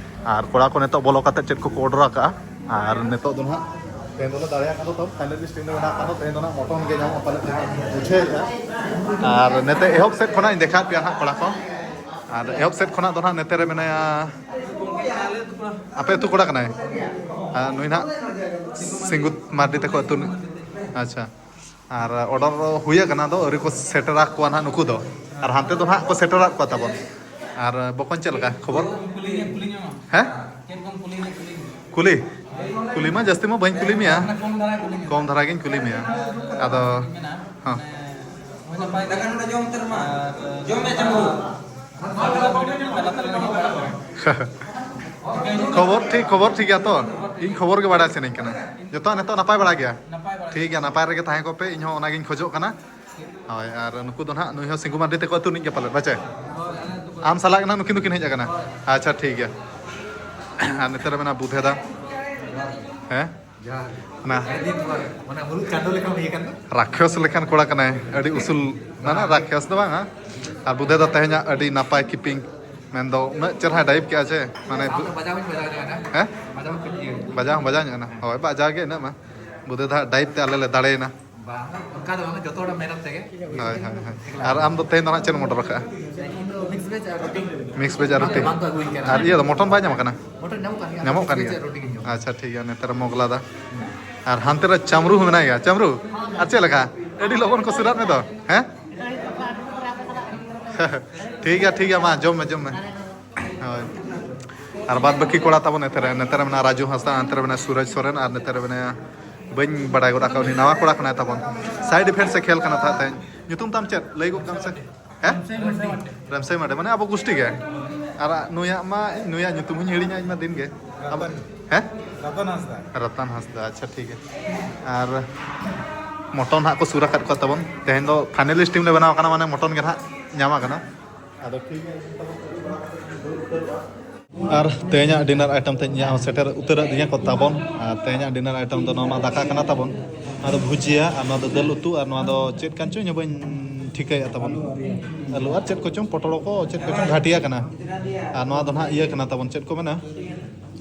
ᱟᱨ ᱠᱚᱲᱟ ᱠᱚ ᱱᱤᱛᱚᱜ ᱵᱚᱞᱚ ᱠᱟᱛᱮ ᱪᱮᱫ ᱠᱚᱠᱚ ᱚᱰᱟᱨ ᱟᱠᱟᱜᱼᱟ᱾ ᱟᱨ ᱱᱤᱛᱚᱜ ᱫᱚ ᱱᱟᱜ ᱛᱮᱦᱮᱧ ᱫᱚᱞᱮ ᱫᱟᱲᱮᱭᱟᱜ ᱠᱟᱱ ᱫᱚ, ᱛᱚ ᱯᱷᱟᱭᱱᱟᱞᱤᱥᱴ ᱴᱤᱢ ᱨᱮ ᱢᱮᱱᱟᱜ ᱠᱟᱱ ᱫᱚ, ᱛᱮᱦᱮᱧ ᱫᱚ ᱱᱟᱜ ᱢᱚᱴᱚᱱ ᱜᱮ ᱧᱟᱢᱚᱜᱼᱟ ᱯᱟᱞᱮ, ᱛᱮᱦᱮᱧ ᱵᱩᱡᱷᱟᱹᱣᱮᱫᱼᱟ᱾ ᱟᱨ ᱱᱤᱛᱚᱜ ᱮᱦᱚᱵ ᱥᱮᱫ ᱠᱷᱚᱱᱟᱜ ᱤᱧ ᱫᱮᱠᱷᱟᱣᱮᱫ ᱯᱮᱭᱟ ᱱᱟᱜ ᱠᱚᱲᱟ ᱠᱚ᱾ ᱟᱨ ᱮᱦᱚᱵ ᱥᱮᱫ ᱠᱷᱚᱱᱟᱜ ᱫᱚ ᱱᱟᱜ ᱱᱚᱛᱮ ᱨᱮ ᱢᱮᱱᱟᱭᱟ, ᱟᱯᱮ ᱟᱹᱛᱩ ᱠᱚᱲᱟ ᱠᱟᱱᱟᱭ᱾ ᱟᱨ ᱱᱩᱭ ᱱᱟᱜ ᱥᱤᱝᱜᱩ ᱢᱟᱨᱰᱤ ᱛᱟᱠᱚ ᱟᱹᱛᱩ ᱨᱤᱱᱤᱡ᱾ ᱟᱪᱪᱷᱟ, ᱟᱨ ᱚᱰᱟᱨ ᱦᱩᱭ ᱟᱠᱟᱱᱟ ᱫᱚ, ᱟᱹᱣᱨᱤ ᱠᱚ ᱥᱮᱴᱮᱨ ᱟᱠᱚᱣᱟ ᱱᱟᱜ ᱱᱩᱠᱩ ᱫᱚ᱾ ᱟᱨ ᱦᱟᱱᱛᱮ ᱫᱚ ᱱᱟᱜ ᱠᱚ ᱥᱮᱴᱮᱨᱟᱫ ᱠᱚᱣᱟ ᱛᱟᱵᱚᱱ᱾ ᱟᱨ ᱵᱚᱠᱚᱧ, ᱪᱮᱫ ᱞᱮᱠᱟ ᱠᱷᱚᱵᱚᱨ? ᱦᱮᱸ? ᱠᱩᱞᱤ? ᱠᱩᱞᱤ ᱢᱟ ᱡᱟᱹᱥᱛᱤ ᱢᱟ ᱵᱟᱹᱧ ᱠᱩᱞᱤ ᱢᱮᱭᱟ, ᱠᱚᱢ ᱫᱷᱟᱨᱟ ᱜᱤᱧ ᱠᱩᱞᱤ ᱢᱮᱭᱟ᱾ ᱟᱫᱚ ᱦᱚᱸ᱾ ᱫᱟᱠᱟ ᱱᱚᱰᱮ ᱡᱚᱢ ᱩᱛᱟᱹᱨ ᱢᱟ᱾ ᱡᱚᱢ ᱢᱮ ᱪᱟᱸᱫᱩ᱾ ᱠᱷᱚᱵᱚᱨ ᱴᱷᱤᱠ, ᱠᱷᱚᱵᱚᱨ ᱴᱷᱤᱠ ᱜᱮᱭᱟ ᱛᱚ? ᱤᱧ ᱠᱷᱚᱵᱚᱨ ᱜᱮ ᱵᱟᱲᱟᱭ ᱥᱟᱱᱟᱧ ᱠᱟᱱᱟ᱾ ᱡᱚᱛᱚᱣᱟᱜ ᱱᱤᱛᱚᱜ ᱱᱟᱯᱟᱭ ᱵᱟᱲᱟ ᱜᱮᱭᱟ? ᱴᱷᱤᱠ ᱜᱮᱭᱟ, ᱱᱟᱯᱟᱭ ᱨᱮᱜᱮ ᱛᱟᱦᱮᱸ ᱠᱚᱜ ᱯᱮ, ᱤᱧ ᱦᱚᱸ ᱚᱱᱟᱜᱤᱧ ᱠᱷᱚᱡᱚᱜ ᱠᱟᱱᱟ᱾ ᱦᱳᱭ, ᱟᱨ ᱱᱩᱠᱩ ᱫᱚ ᱱᱟᱦᱟᱜ ᱱᱩᱭ ᱦᱚᱸ ᱥᱤᱝᱜᱩ ᱢᱟᱨᱰᱤ ᱛᱟᱠᱚ ᱟᱹᱛᱩ ᱨᱤᱱᱤᱡ ᱜᱮ ᱯᱟᱞᱮᱫ, ᱵᱟᱪᱮ? ᱟᱢ ᱥᱟᱞᱟᱜ ᱜᱮ ᱱᱟᱦᱟᱜ ᱱᱩᱠᱤᱱ ᱫᱚᱠᱤᱱ ᱦᱮᱡ ᱟᱠᱟᱱᱟ᱾ ᱟᱪᱪᱷᱟ, ᱴᱷᱤᱠ ᱜᱮᱭᱟ᱾ ᱟᱨ ᱱᱚᱛᱮ ᱨᱮ ᱢᱮᱱᱟᱜᱼᱟ ᱵᱩᱫᱷᱮ ᱫᱟ᱾ ᱦᱮᱸ? ᱡᱚᱦᱟᱨ ᱜᱮ᱾ ᱚᱱᱟ ᱟᱹᱰᱤ ᱫᱤᱱ ᱯᱚᱨ, ᱢᱟᱱᱮ, ᱢᱩᱞᱩᱡ ᱪᱟᱸᱫᱚ ᱞᱮᱠᱟᱢ ᱦᱩᱭ ᱟᱠᱟᱱ ᱫᱚ᱾ ᱨᱟᱠᱷᱮᱥ ᱞᱮᱠᱟᱱ ᱠᱚᱲᱟ ᱠᱟᱱᱟᱭ, ᱟᱹᱰᱤ ᱩᱥᱩᱞ, ᱢᱟᱱᱮ, ᱨᱟᱠᱷᱮᱥ ᱫᱚ ᱵᱟᱝᱟ᱾ ᱟᱨ ᱵᱩᱫᱷᱮ ᱫᱟ ᱛᱮᱦᱮᱧᱟᱜ ᱟᱹᱰᱤ ᱱᱟᱯᱟᱭ ᱠᱤᱯᱤᱝ, ᱢᱮᱱᱫᱚ ᱩᱱᱟᱹᱜ ᱪᱮᱨᱦᱟ ᱰᱟᱭᱤᱵᱷ ᱠᱮᱜᱼᱟ ᱪᱮ, ᱢᱟᱱᱮ, ᱟᱢ ᱫᱚ ᱵᱟᱡᱟᱣ ᱦᱚᱸᱧ ᱵᱟᱡᱟᱣ ᱧᱚᱜ ᱮᱱᱟ᱾ ᱦᱮᱸ? ᱵᱟᱡᱟᱣ ᱦᱚᱸ ᱵᱟᱡᱟᱣ ᱧᱚᱜ ᱮᱱᱟ᱾ ᱦᱳᱭ, ᱵᱟᱡᱟᱣ ᱜᱮ ᱤᱱᱟᱹᱜ ᱢᱟ᱾ ᱵᱩᱫᱷᱮ ᱫᱟ ᱰᱟᱭᱤᱵᱷ ᱛᱮ ᱟᱞᱮ ᱞᱮ ᱫᱟᱲᱮᱭᱮᱱᱟ᱾ ᱵᱟᱝ, ᱚᱱᱠᱟ ᱫᱚ ᱵᱟᱝ, ᱡᱚᱛᱚ ᱦᱚᱲᱟᱜ ᱢᱮᱦᱱᱚᱛ ᱛᱮᱜᱮ᱾ ᱦᱳᱭ, ᱦᱳᱭ, ᱦᱳᱭ᱾ ᱟᱨ ᱟᱢ ᱫᱚ ᱛᱮᱦᱮᱧ ᱫᱚ ᱦᱟᱸᱜ ᱪᱮᱫ ᱮᱢ ᱚᱰᱟᱨ ᱟᱠᱟᱫᱼᱟ? ᱤᱧ ᱫᱚ ᱢᱤᱠᱥ ᱵᱷᱮᱡᱽ ᱟᱨ ᱨᱩᱴᱤ᱾ ᱢᱤᱠᱥ ᱵᱷᱮᱡᱽ ᱟᱨ ᱵᱟᱝ ᱨᱩᱴᱤ᱾ ᱫᱚ ᱵᱟᱝ ᱠᱚ ᱟᱹᱜᱩᱭ ᱠᱟᱱᱟ᱾ ᱟᱨ ᱤᱭᱟᱹ ᱫᱚ, ᱢᱚᱴᱚᱱ ᱵᱟᱭ ᱧᱟᱢᱚᱜ ᱠᱟᱱᱟ? ᱢᱚᱴᱚᱱ ᱧᱟᱢᱚᱜ ᱠᱟᱱ ᱜᱮᱭᱟ᱾ ᱧᱟᱢᱚᱜ ᱠᱟᱱ ᱢᱤᱠᱥ ᱵᱷᱮᱡᱽ ᱜᱮᱭᱟ? ᱟᱨ ᱨᱩᱴᱤ ᱜᱤᱧ ᱡᱚᱢᱟ᱾ ᱟᱪᱪᱷᱟ, ᱴᱷᱤᱠ ᱜᱮᱭᱟ, ᱱᱮᱛᱟᱨ ᱢᱚᱜᱽᱞᱟ ᱫᱟ᱾ ᱟᱨ ᱦᱟᱱᱛᱮ ᱨᱮ ᱪᱟᱢᱨᱩ ᱦᱚᱸ ᱢᱮᱱᱟᱭ ᱜᱮᱭᱟ, ᱪᱟᱢᱨᱩ? ᱟᱨ ᱪᱮᱫ ᱞᱮᱠᱟ? ᱟᱹᱰᱤ ᱞᱚᱜᱚᱱ ᱠᱚ ᱥᱩᱨᱟᱫ ᱢᱮ ᱫᱚ, ᱦᱮᱸ? ᱴᱷᱤᱠ ᱜᱮᱭᱟ, ᱴᱷᱤᱠ ᱜᱮᱭᱟ, ᱢᱟ ᱡᱚᱢ ᱢᱮ, ᱡᱚᱢ ᱢᱮ᱾ ᱦᱳᱭ᱾ ᱟᱨ ᱵᱟᱫ ᱵᱟᱹᱠᱤ ᱠᱚᱲᱟ ᱛᱟᱵᱚᱱ ᱱᱮᱛᱟᱨ ᱨᱮ, ᱱᱮᱛᱟᱨ ᱨᱮ ᱢᱮᱱᱟᱜᱼᱟ ᱨᱟᱡᱩ ᱦᱟᱸᱥᱫᱟ, ᱱᱮᱛᱟᱨ ᱨᱮ ᱢᱮᱱᱟᱭᱟ ᱥᱩᱨᱟᱡᱽ ᱥᱚᱨᱮᱱ, ᱟᱨ ᱱᱮᱛᱟᱨ ᱨᱮ ᱢᱮᱱᱟᱭᱟ, ᱵᱟᱹᱧ ᱵᱟᱲᱟᱭ ᱜᱚᱫ ᱟᱠᱟᱫ, ᱩᱱᱤ ᱱᱟᱣᱟ ᱠᱚᱲᱟ ᱠᱟᱱᱟᱭ ᱛᱟᱵᱚᱱ᱾ ᱥᱟᱭᱤᱰ ᱤᱯᱷᱮᱠᱴ ᱥᱮ ᱠᱷᱮᱞ ᱠᱟᱱᱟ ᱛᱟᱦᱮᱸᱫ ᱛᱮᱦᱮᱧ᱾ ᱧᱩᱛᱩᱢ ᱛᱟᱢ ᱪᱮᱫ? ᱞᱟᱹᱭ ᱜᱚᱫ ᱠᱟᱜ ᱢᱮᱥᱮ᱾ ᱦᱮᱸ? ᱨᱟᱢᱥᱟᱭ ᱢᱟᱨᱰᱤ, ᱢᱟᱱᱮ ᱟᱵᱚ ᱜᱩᱥᱴᱤ ᱜᱮ᱾ ᱟᱨ ᱱᱩᱭᱟᱜ ᱢᱟ, ᱱᱩᱭᱟᱜ ᱧᱩᱛᱩᱢ ᱦᱚᱸᱧ ᱦᱤᱲᱤᱧᱟ ᱤᱧ ᱢᱟ ᱫᱤᱱ ᱜᱮ᱾ ᱟᱢ-, ᱨᱚᱛᱚᱱ᱾ ᱦᱮᱸ? ᱨᱚᱛᱚᱱ ᱦᱟᱸᱥᱫᱟ᱾ ᱨᱚᱛᱚᱱ ᱦᱟᱸᱥᱫᱟ, ᱟᱪᱪᱷᱟ, ᱴᱷᱤᱠ ᱜᱮᱭᱟ᱾ ᱟᱨ ᱢᱚᱴᱚᱱ ᱦᱟᱸᱜ ᱠᱚ ᱥᱩᱨ ᱟᱠᱟᱫ ᱠᱚᱣᱟ ᱛᱟᱵᱚᱱ᱾ ᱛᱮᱦᱮᱧ ᱫᱚ ᱯᱷᱟᱭᱱᱟᱞᱤᱥᱴ ᱴᱤᱢ ᱞᱮ ᱵᱮᱱᱟᱣ ᱟᱠᱟᱱᱟ, ᱢᱟᱱᱮ ᱢᱚᱴᱚᱱ ᱜᱮ ᱱᱟᱦᱟᱜ ᱧᱟᱢ ᱟᱠᱟᱱᱟ᱾ ᱟᱫᱚ ᱴᱷᱤᱠ ᱜᱮᱭᱟ᱾ ᱟᱨ ᱛᱮᱦᱮᱧᱟᱜ ᱰᱤᱱᱟᱨ ᱟᱭᱴᱮᱢ ᱛᱮ ᱤᱧᱟᱹᱜ ᱦᱚᱸ ᱥᱮᱴᱮᱨ ᱩᱛᱟᱹᱨ ᱟᱹᱫᱤᱧᱟ ᱠᱚ ᱛᱟᱵᱚᱱ᱾ ᱟᱨ ᱛᱮᱦᱮᱧᱟᱜ ᱰᱤᱱᱟᱨ ᱟᱭᱴᱮᱢ ᱫᱚ ᱱᱚᱣᱟ ᱢᱟ ᱫᱟᱠᱟ ᱠᱟᱱᱟ ᱛᱟᱵᱚᱱ, ᱱᱚᱣᱟ ᱫᱚ ᱵᱷᱩᱡᱤᱭᱟ, ᱟᱨ ᱱᱚᱣᱟ ᱫᱚ ᱫᱟᱹᱞ ᱩᱛᱩ, ᱟᱨ ᱱᱚᱣᱟ ᱫᱚ ᱪᱮᱫ ᱠᱟᱱ ᱪᱚ ᱤᱧ ᱦᱚᱸ ᱵᱟᱹᱧ ᱴᱷᱤᱠᱟᱹᱭᱮᱫᱼᱟ ᱛᱟᱵᱚᱱ᱾ ᱟᱹᱞᱩ ᱟᱨ ᱪᱮᱫ ᱠᱚᱪᱚᱝ, ᱯᱚᱴᱚᱞ ᱠᱚ ᱪᱮᱫ ᱠᱚᱪᱚᱝ ᱜᱷᱟᱴᱤᱭᱟ ᱠᱟᱱᱟ᱾ ᱟᱨ ᱱᱚᱣᱟ ᱫᱚ ᱱᱟᱦᱟᱜ ᱤᱭᱟᱹ ᱠᱟᱱᱟ ᱛᱟᱵᱚᱱ, ᱪᱮᱫ ᱠᱚ ᱢᱮᱱᱟ,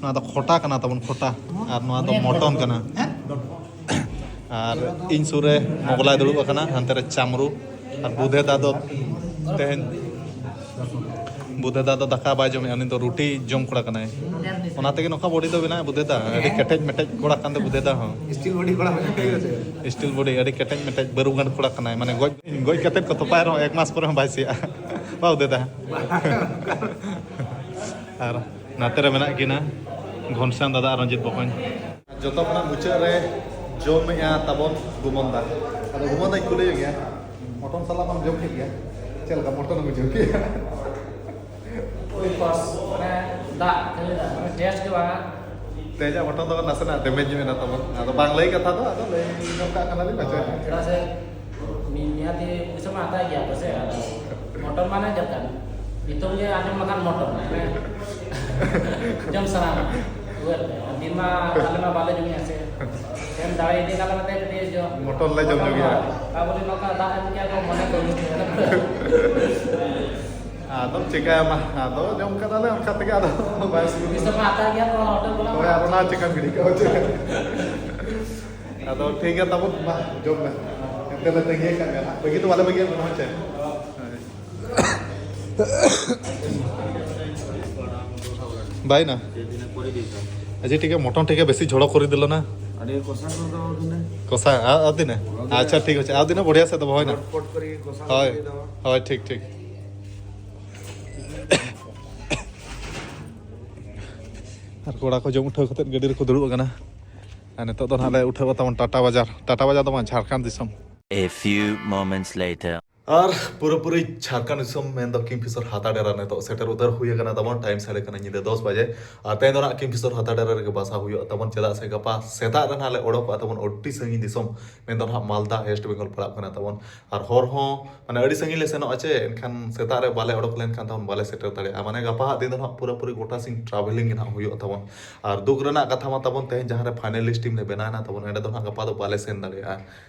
ᱱᱚᱣᱟ ᱫᱚ ᱠᱷᱚᱴᱟ ᱠᱟᱱᱟ ᱛᱟᱵᱚᱱ, ᱠᱷᱚᱴᱟ᱾ ᱟᱨ ᱱᱚᱣᱟ ᱫᱚ ᱢᱚᱴᱚᱱ ᱠᱟᱱᱟ᱾ ᱟᱨ ᱤᱧ ᱥᱩᱨ ᱨᱮ ᱢᱚᱜᱽᱞᱟᱭ ᱫᱩᱲᱩᱵ ᱟᱠᱟᱱᱟ, ᱦᱟᱱᱛᱮ ᱨᱮ ᱪᱟᱢᱨᱩ᱾ ᱟᱨ ᱵᱩᱫᱷᱮ ᱫᱟ ᱫᱚ ᱛᱮᱦᱮᱧ, ᱵᱩᱫᱷᱮ ᱫᱟ ᱫᱚ ᱫᱟᱠᱟ ᱵᱟᱭ ᱡᱚᱢᱮᱜᱼᱟ, ᱩᱱᱤ ᱫᱚ ᱨᱩᱴᱤ ᱡᱚᱢ ᱠᱚᱲᱟ ᱠᱟᱱᱟᱭ᱾ ᱚᱱᱟ ᱛᱮᱜᱮ ᱱᱚᱝᱠᱟ ᱵᱚᱰᱤ ᱫᱚ ᱵᱮᱱᱟᱜᱼᱟ ᱵᱩᱫᱷᱮ ᱫᱟ, ᱟᱹᱰᱤ ᱠᱮᱴᱮᱡ ᱢᱮᱴᱮᱡ ᱠᱚᱲᱟ ᱠᱟᱱ ᱫᱚ ᱵᱩᱫᱷᱮ ᱫᱟ ᱦᱚᱸ᱾ ᱥᱴᱤᱞ ᱵᱚᱰᱤ ᱠᱚᱲᱟ ᱢᱮᱱᱟᱜ ᱛᱟᱭᱟ ᱥᱮ? ᱥᱴᱤᱞ ᱵᱚᱰᱤ, ᱟᱹᱰᱤ ᱠᱮᱴᱮᱡ ᱢᱮᱴᱮᱡ ᱵᱟᱹᱨᱩ ᱜᱟᱸᱰ ᱠᱚᱲᱟ ᱠᱟᱱᱟᱭ, ᱢᱟᱱᱮ ᱜᱚᱡ, ᱜᱚᱡ ᱠᱟᱛᱮᱫ ᱠᱚ ᱛᱚᱯᱟᱭ ᱨᱮᱦᱚᱸ ᱮᱠ ᱢᱟᱥ ᱯᱚᱨᱮ ᱦᱚᱸ ᱵᱟᱭ ᱥᱮᱭᱟᱜᱼᱟ᱾ ᱵᱟ ᱵᱩᱫᱷᱮ ᱫᱟ? ᱟᱨ ᱱᱟᱛᱮ ᱨᱮ ᱢᱮᱱᱟᱜ ᱠᱤᱱᱟ ᱜᱷᱚᱱᱥᱟᱢ ᱫᱟᱫᱟ ᱟᱨ ᱨᱚᱧᱡᱤᱛ ᱵᱚᱠᱚᱧ᱾ ᱡᱚᱛᱚ ᱠᱷᱚᱱᱟᱜ ᱢᱩᱪᱟᱹᱫ ᱨᱮ ᱡᱚᱢᱮᱜᱼᱟ ᱛᱟᱵᱚᱱ ᱜᱩᱢᱚᱱ ᱫᱟ᱾ ᱟᱫᱚ ᱜᱩᱢᱚᱱ ᱫᱟᱧ ᱠᱩᱞᱤᱭᱮ ᱜᱮᱭᱟ, ᱢᱚᱴᱚᱱ ᱥᱟᱞᱟᱜ ᱢᱟᱢ ᱡᱚᱢ ᱠᱮᱫ ᱜᱮᱭᱟ, ᱪᱮᱫ ᱞᱮᱠᱟ ᱢᱚᱴᱚᱱ ᱮᱢ ᱵᱩᱡᱷᱟᱹᱣ ᱠᱮᱫᱟ? ᱩᱯᱟᱥ, ᱢᱟᱱᱮ ᱫᱟᱜ ᱠᱷᱟᱹᱞᱤ ᱫᱟᱜ, ᱢᱟᱱᱮ ᱴᱮᱥᱴ ᱜᱮ ᱵᱟᱝ᱾ ᱛᱮᱦᱮᱧᱟᱜ ᱢᱚᱴᱚᱱ ᱫᱚ ᱱᱟᱥᱮᱱᱟᱜ ᱰᱮᱢᱮᱡᱽ ᱧᱚᱜ ᱮᱱᱟ ᱛᱟᱵᱚᱱ, ᱟᱫᱚ ᱵᱟᱝ ᱞᱟᱹᱭ ᱠᱟᱛᱷᱟ ᱫᱚ, ᱟᱫᱚ ᱞᱟᱹᱭ ᱧᱚᱜ ᱠᱟᱜ ᱠᱟᱱᱟᱞᱤᱧ ᱯᱟᱪᱮᱫ᱾ ᱪᱮᱫᱟᱜ ᱥᱮ ᱱᱤ- ᱱᱤᱦᱟᱹᱛᱤ ᱯᱩᱭᱥᱟᱹ ᱢᱟ ᱦᱟᱛᱟᱣ ᱜᱮᱭᱟ ᱠᱚ ᱥᱮ, ᱟᱫᱚ ᱢᱚᱴᱚᱱ ᱢᱟᱱᱮ ᱪᱮᱫ ᱠᱟᱱᱟ? ᱧᱩᱛᱩᱢ ᱜᱮ ᱟᱸᱡᱚᱢ ᱞᱮᱠᱷᱟᱱ ᱢᱚᱴᱚᱱ, ᱢᱟᱱᱮ ᱡᱚᱢ ᱥᱟᱱᱟ ᱩᱭᱦᱟᱹᱨ ᱛᱮ᱾ ᱟᱨ ᱫᱤᱱ ᱢᱟ ᱟᱞᱮ ᱢᱟ ᱵᱟᱞᱮ ᱡᱚᱢᱮᱜᱼᱟ ᱥᱮ, ᱮᱢ ᱫᱟᱲᱮ ᱤᱫᱤ ᱠᱟᱱ ᱛᱟᱞᱮ ᱛᱮ ᱠᱟᱹᱴᱤᱡ ᱡᱚᱢ᱾ ᱢᱚᱴᱚᱱ ᱞᱮ ᱡᱚᱢ ᱧᱚᱜ ᱜᱮᱭᱟ᱾ ᱟᱵᱚ ᱨᱮᱱ ᱱᱚᱝᱠᱟ ᱫᱟᱜ ᱮᱢ ᱠᱮᱭᱟ ᱠᱚ, ᱢᱚᱱᱮ ᱠᱚ ᱦᱩᱭᱩᱜ ᱠᱟᱱᱟ᱾ ᱟᱫᱚᱢ ᱪᱤᱠᱟᱹᱭᱟ ᱢᱟ, ᱟᱫᱚ ᱡᱚᱢ ᱠᱟᱫᱟᱞᱮ ᱚᱱᱠᱟ ᱛᱮᱜᱮ, ᱟᱫᱚ ᱵᱟᱭ ᱥᱤᱵᱤᱞ᱾ ᱯᱩᱭᱥᱟᱹ ᱢᱟ ᱦᱟᱛᱟᱣ ᱜᱮᱭᱟ ᱠᱚ ᱦᱳᱴᱮᱞ ᱠᱷᱚᱱᱟᱜ ᱦᱳᱭ, ᱢᱟ᱾ ᱟᱨ ᱚᱱᱟ ᱪᱤᱠᱟᱹᱢ ᱜᱤᱰᱤ ᱠᱟᱜᱼᱟ ᱪᱮ? ᱟᱫᱚ ᱴᱷᱤᱠ ᱜᱮᱭᱟ ᱛᱟᱵᱚᱱ, ᱢᱟ ᱡᱚᱢ ᱢᱮ, ᱮᱱᱛᱮ ᱞᱮ ᱛᱟᱹᱸᱜᱤᱭᱮᱫ ᱠᱟᱱ ᱜᱮᱭᱟ ᱱᱟᱦᱟᱜ, ᱵᱟᱹᱜᱤ ᱫᱚ ᱵᱟᱞᱮ ᱵᱟᱹᱜᱤᱭᱟ ᱵᱚᱱ, ᱦᱳᱭ ᱪᱮ? ᱵᱟᱭ ᱱᱟ? ᱟᱪᱪᱷᱟ, ᱴᱷᱤᱠ ᱜᱮᱭᱟ, ᱢᱚᱴᱚᱱ ᱴᱷᱤᱠ ᱜᱮᱭᱟ, ᱵᱮᱥᱤ ᱡᱷᱚᱲᱚ ᱠᱚᱨᱤ ᱫᱤᱞ ᱱᱟ᱾ ᱟᱹᱰᱤ ᱠᱚᱥᱟ ᱠᱚ ᱫᱚ ᱫᱤᱱᱟᱹ᱾ ᱠᱚᱥᱟ, ᱟ-, ᱟᱹᱫᱤᱱᱟ? ᱟᱪᱪᱷᱟ, ᱴᱷᱤᱠ ᱟᱪᱷᱮ, ᱟᱹᱫᱤᱱᱟ ᱵᱚᱲᱤᱭᱟ ᱥᱮ ᱫᱚ ᱦᱳᱭ ᱱᱟ᱾ ᱯᱚᱴ ᱯᱚᱴ ᱠᱚᱨᱮ ᱜᱮ ᱠᱚᱥᱟ ᱦᱳᱭ᱾ ᱠᱚ ᱫᱚ᱾ ᱦᱳᱭ, ᱴᱷᱤᱠ, ᱴᱷᱤᱠ᱾ ᱟᱨ ᱠᱚᱲᱟ ᱠᱚ ᱡᱚᱢ ᱩᱴᱷᱟᱹᱣ ᱠᱟᱛᱮᱫ ᱜᱟᱹᱰᱤ ᱨᱮᱠᱚ ᱫᱩᱲᱩᱵ ᱟᱠᱟᱱᱟ᱾ ᱟᱨ ᱱᱤᱛᱚᱜ ᱫᱚ ᱱᱟᱦᱟᱜ ᱞᱮ ᱩᱴᱷᱟᱹᱣᱟ ᱛᱟᱵᱚᱱ ᱴᱟᱴᱟ ᱵᱟᱡᱟᱨ, ᱴᱟᱴᱟ ᱵᱟᱡᱟᱨ ᱫᱚ ᱵᱟᱝ, ᱡᱷᱟᱲᱠᱷᱚᱸᱰ ᱫᱤᱥᱚᱢ᱾ A few moments later. ᱟᱨ ᱯᱩᱨᱟᱹᱯᱩᱨᱤ ᱡᱷᱟᱲᱠᱷᱚᱸᱰ ᱫᱤᱥᱚᱢ ᱢᱮᱱᱫᱚ ᱠᱤᱝᱯᱷᱤᱥᱚᱨ ᱦᱟᱛᱟ ᱰᱮᱨᱟ ᱱᱤᱛᱚᱜ ᱥᱮᱴᱮᱨ ᱩᱛᱟᱹᱨ ᱦᱩᱭ ᱟᱠᱟᱱᱟ ᱛᱟᱵᱚᱱ᱾ ᱴᱟᱭᱤᱢ ᱥᱟᱲᱮ ᱠᱟᱱᱟ ᱧᱤᱫᱟᱹ ᱫᱚᱥ ᱵᱟᱡᱮ᱾ ᱟᱨ ᱛᱮᱦᱮᱧ ᱫᱚ ᱱᱟᱦᱟᱜ ᱠᱤᱝᱯᱷᱤᱥᱚᱨ ᱦᱟᱛᱟ ᱰᱮᱨᱟ ᱨᱮᱜᱮ ᱵᱟᱥᱟ ᱦᱩᱭᱩᱜᱼᱟ ᱛᱟᱵᱚᱱ, ᱪᱮᱫᱟᱜ ᱥᱮ ᱜᱟᱯᱟ ᱥᱮᱛᱟᱜ ᱨᱮ ᱱᱟᱦᱟᱜ ᱞᱮ ᱚᱰᱚᱠᱚᱜᱼᱟ ᱛᱟᱵᱚᱱ ᱟᱹᱰᱤ ᱥᱟᱺᱜᱤᱧ ᱫᱤᱥᱚᱢ, ᱢᱮᱱᱫᱚ ᱱᱟᱦᱟᱜ ᱢᱟᱞᱫᱟ ᱳᱭᱮᱥᱴ ᱵᱮᱝᱜᱚᱞ ᱯᱟᱲᱟᱜ ᱠᱟᱱᱟ ᱛᱟᱵᱚᱱ᱾ ᱟᱨ ᱦᱚᱨ ᱦᱚᱸ ᱢᱟᱱᱮ ᱟᱹᱰᱤ ᱥᱟᱺᱜᱤᱧ ᱞᱮ ᱥᱮᱱᱚᱜᱼᱟ ᱪᱮ, ᱮᱱᱠᱷᱟᱱ ᱥᱮᱛᱟᱜ ᱨᱮ ᱵᱟᱞᱮ ᱚᱰᱚᱠ ᱞᱮᱱᱠᱷᱟᱱ ᱛᱟᱵᱚᱱ ᱵᱟᱞᱮ ᱥᱮᱴᱮᱨ ᱫᱟᱲᱮᱭᱟᱜᱼᱟ᱾ ᱢᱟᱱᱮ ᱜᱟᱯᱟ ᱦᱟᱜ ᱫᱤᱱ ᱫᱚ ᱱᱟᱦᱟᱜ ᱯᱩᱨᱟᱹᱯᱩᱨᱤ ᱜᱚᱴᱟ ᱥᱤᱧ ᱴᱨᱟᱵᱷᱮᱞᱤᱝ ᱜᱮ ᱱᱟᱦᱟᱜ ᱦᱩᱭᱩᱜᱼᱟ ᱛᱟᱵᱚᱱ᱾ ᱟᱨ ᱫᱩᱠ ᱨᱮᱱᱟᱜ ᱠᱟᱛᱷᱟ ᱢᱟ ᱛᱟᱵᱚᱱ, ᱛᱮᱦᱮᱧ ᱡᱟᱦᱟᱸ ᱨᱮ ᱯᱷᱟᱭᱱᱟᱞᱤᱥᱴ ᱴᱤᱢ ᱞᱮ ᱵᱮᱱᱟᱣ ᱮᱱᱟ ᱛᱟᱵᱚᱱ, ᱚᱸᱰᱮ ᱫᱚ ᱱᱟᱦᱟᱜ ᱜᱟᱯᱟ ᱫᱚ ᱵᱟᱞᱮ ᱥᱮᱱ ᱫᱟᱲᱮᱭᱟᱜᱼᱟ᱾